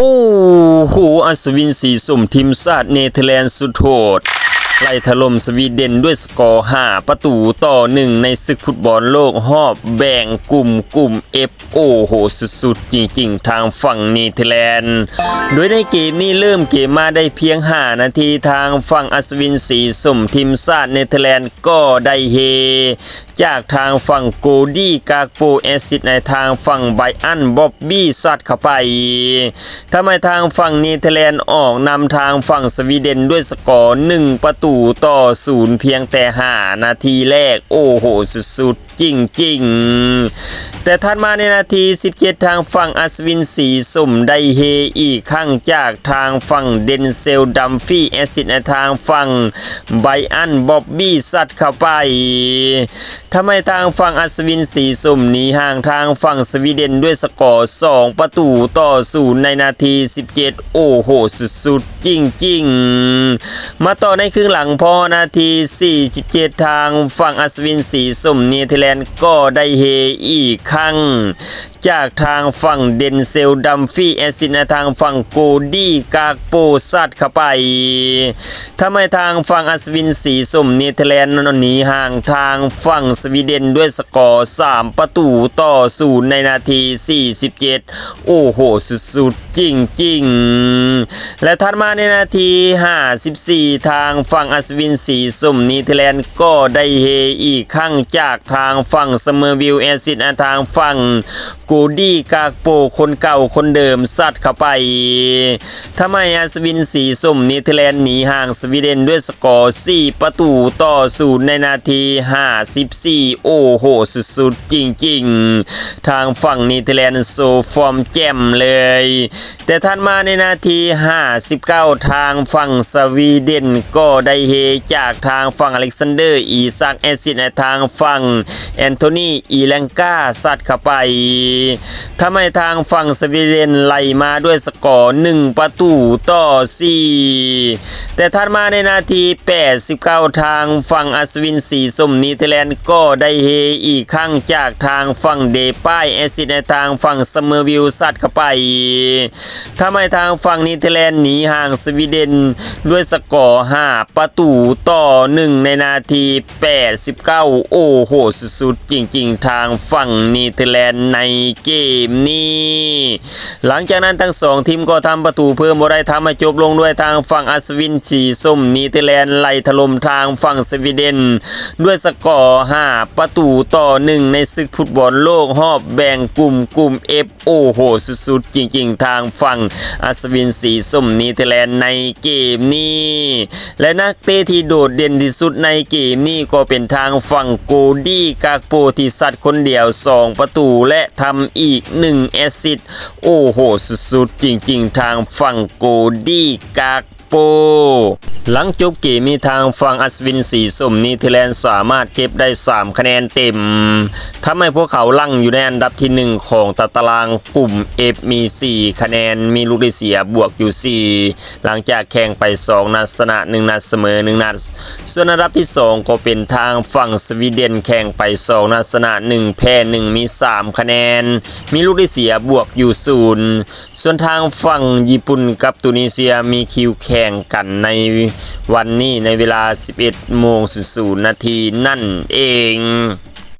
ໂອ້ໂຫ ອັດສະວິນ ສີສົມ ທີມຊາດເນເທີແລນສຸດໂຫດ ໄລ່ຖະຫຼົ່ມສະວີເດັນດ້ວຍສະກໍຫ້າປະຕູຕໍ່ໜຶ່ງ ໃນສຶກຟຸດບອນໂລກຮອບແບ່ງກຸ່ມ ກຸ່ມ F ໂອ້ໂຫ ສຸດໆ ຈິງໆ ທາງຝັ່ງເນເທີແລນ. ໂດຍໃນເກມນີ້ເລີ່ມເກມມາໄດ້ພຽງຫ້ານາທີ ທາງຝັ່ງອັດສະວິນ ສີສົມ ທີມຊາດເນເທີແລນ ກໍໄດ້ເຮ ຈາກທາງຝັ່ງໂກດີ ກາກໂປ ແອດຊິດໃຫ້ທາງຝັ່ງໄບອັນ ບອບບີ ຊັດເຂົ້າໄປ. ທຳໃຫ້ທາງຝັ່ງເນເທີແລນອອກນຳທາງຝັ່ງສະວີເດັນດ້ວຍສະກໍໜຶ່ງປະຕູຕໍ່ສູນ ພຽງແຕ່ຫ້ານາທີແລກ. ໂອ້ໂຫ ສຸດໆ ຈິງໆ. ແຕ່ຖັດມາໃນນາທີສິບເຈັດ ທາງຝັ່ງອັດສະວິນ ສີສົມ ໄດ້ເຮອີກຄັ້ງຈາກທາງຝັ່ງເດັນເຊລ ດັມຟີ ແອດຊິດໃຫ້ທາງຝັ່ງໄບອັນ ບອບບີ ຊັດເຂົ້າໄປ. ທຳໃຫ້ທາງຝັ່ງອັດສະວິນ ສີສົມ ໜີຫ່າງທາງຝັ່ງສະວີເດັນດ້ວຍສະກໍສອງປະຕູຕໍ່ສູນ ໃນນາທີສິບເຈັດ. ໂອ້ໂຫ ສຸດໆ ຈິງໆ. ມາຕໍ່ໃນເຄິ່ງຫຼັງ ພໍນາທີສີ່ສິບເຈັດ ທາງຝັ່ງອັດສະວິນ ສີສົມ ເນເທີແລນ ກໍໄດ້ເຮອີກຄັ້ງ ຈາກທາງຝັ່ງເດັນເຊລ ດັມຟີ ແອດຊິດໃຫ້ທາງຝັ່ງໂກດີ ກາກໂປ ຊັດເຂົ້າໄປ. ທຳໃຫ້ທາງຝັ່ງອັດສະວິນ ສີສົມ ເນເທີແລນ ໜີຫ່າງທາງຝັ່ງສະວີເດັນດ້ວຍສະກໍສາມປະຕູຕໍ່ສູນ ໃນນາທີສີ່ສິບເຈັດ. ໂອ້ໂຫ ສຸດໆ ຈິງໆ. ແລະ ຖັດມາໃນນາທີຫ້າສິບສີ່ ທາງຝັ່ງອັດສະວິນ ສີສົມ ເນເທີແລນ ກໍໄດ້ເຮອີກຄັ້ງຈາກທາງຝັ່ງສະເມີວິລ ແອດຊິດໃຫ້ທາງຝັ່ງໂກດີ ກາກໂປ ຄົນເກົ່າຄົນເດີມ ຊັດເຂົ້າໄປ. ທຳໃຫ້ອັດສະວິນ ສີສົມ ເນເທີແລນ ໜີຫ່າງສະວີເດັນດ້ວຍສະກໍສີ່ປະຕູຕໍ່ສູນ ໃນນາທີຫ້າສິບສີ່. ໂອ້ໂຫ ສຸດໆ ຈິງໆ. ທາງຝັ່ງເນເທີແລນໂຊຟອມແຈ່ມເລີຍ. ແຕ່ຖັດມາໃນນາທີຫ້າສິບເກົ້າ ທາງຝັ່ງສະວີເດັນກໍໄດ້ເຮຈາກທາງຝັ່ງອາເລັກຊານເດີ ອີຊັກ ແອດຊິດໃຫ້ທາງຝັ່ງແອນໂທນີ ອີແລງກາ ຊັດເຂົ້າໄປ. ທຳໃຫ້ທາງຝັ່ງສະວີເດັນໄລ່ມາດ້ວຍສະກໍໜຶ່ງປະຕູຕໍ່ສີ່. ແຕ່ຖັດມາໃນນາທີແປດສິບເກົ້າ ທາງຝັ່ງອັດສະວິນ ສີສົມ ເນເທີແລນ ກໍໄດ້ເຮອີກຄັ້ງຈາກທາງຝັ່ງເດປາຍ ແອດຊິດໃຫ້ທາງຝັ່ງສະເມີວິລ ຊັດເຂົ້າໄປ. ທຳໃຫ້ທາງຝັ່ງເນເທີແລນ ໜີຫ່າງສະວີເດັນດ້ວຍສະກໍຫ້າປະຕູຕໍ່ໜຶ່ງ ໃນນາທີ ແປດສິບເກົ້າ. ໂອ້ໂຫ ສຸດໆ ຈິງໆ ທາງຝັ່ງເນເທີແລນໃນເກມນີ້. ຫຼັງຈາກນັ້ນທັງສອງທີມກໍທຳປະຕູເພີ່ມບໍ່ໄດ້ ທຳໃຫ້ຈົບລົງດ້ວຍທາງຝັ່ງອັດສະວິນ ສີສົ້ມ ເນເທີແລນ ໄລ່ຖະຫຼົ່ມທາງຝັ່ງສະວີເດັນດ້ວຍສະກໍຫ້າປະຕູຕໍ່ໜຶ່ງ ໃນສຶກຟຸດບອນໂລກຮອບແບ່ງກຸ່ມ ກຸ່ມ F. ໂອ້ໂຫ ສຸດໆ ຈິງໆ ທາງຝັ່ງອັດສະວິນ ສີສົ້ມ ເນເທີແລນ ໃນເກມນີ້ ແລະ ນັກເຕະທີ່ໂດດເດັ່ນທີ່ສຸດໃນເກມນີ້ກໍເປັນທາງຝັ່ງໂກດີ ກາກໂປ ທີ່ຊັດຄົນດຽວສອງປະຕູ ແລະ ທຳອີກໜຶ່ງແອັດຊິດ. ໂອ້ໂຫ ສຸດໆ ຈິງໆ ທາງຝັ່ງໂກດີ ກາກໂປ. ຫຼັງຈົບເກມນີ້ ທາງຝັ່ງອັດສະວິນ ສີສົ້ມ ເນເທີແລນ ສາມາດເກັບໄດ້ສາມຄະແນນເຕັມ ທຳໃຫ້ພວກເຂົາລັງຢູ່ໃນອັນດັບທີໜຶ່ງຂອງຕາຕະລາງກຸ່ມ F ມີສີ່ຄະແນນ ມີລູກໄດ້ເສຍບວກຢູ່ສີ່ ຫຼັງຈາກແຂ່ງໄປສອງນັດ ຊະນະໜຶ່ງນັດ ສະເໝີໜຶ່ງນັດ. ສ່ວນອັນດັບທີສອງກໍເປັນທາງຝັ່ງສະວີເດັນ ແຂ່ງໄປສອງນັດ ຊະນະໜຶ່ງ ແພ້ໜຶ່ງ ມີສາມຄະແນນ ມີລູກໄດ້ເສຍບວກຢູ່ສູນ. ສ່ວນທາງຝັ່ງຍີ່ປຸ່ນກັບຕູນີເຊຍ ມີຄິວແຂ່ງກັນໃນວັນນີ້ ໃນເວລາສິບເອັດໂມງສູນສູນນາທີນັ້ນເອງ.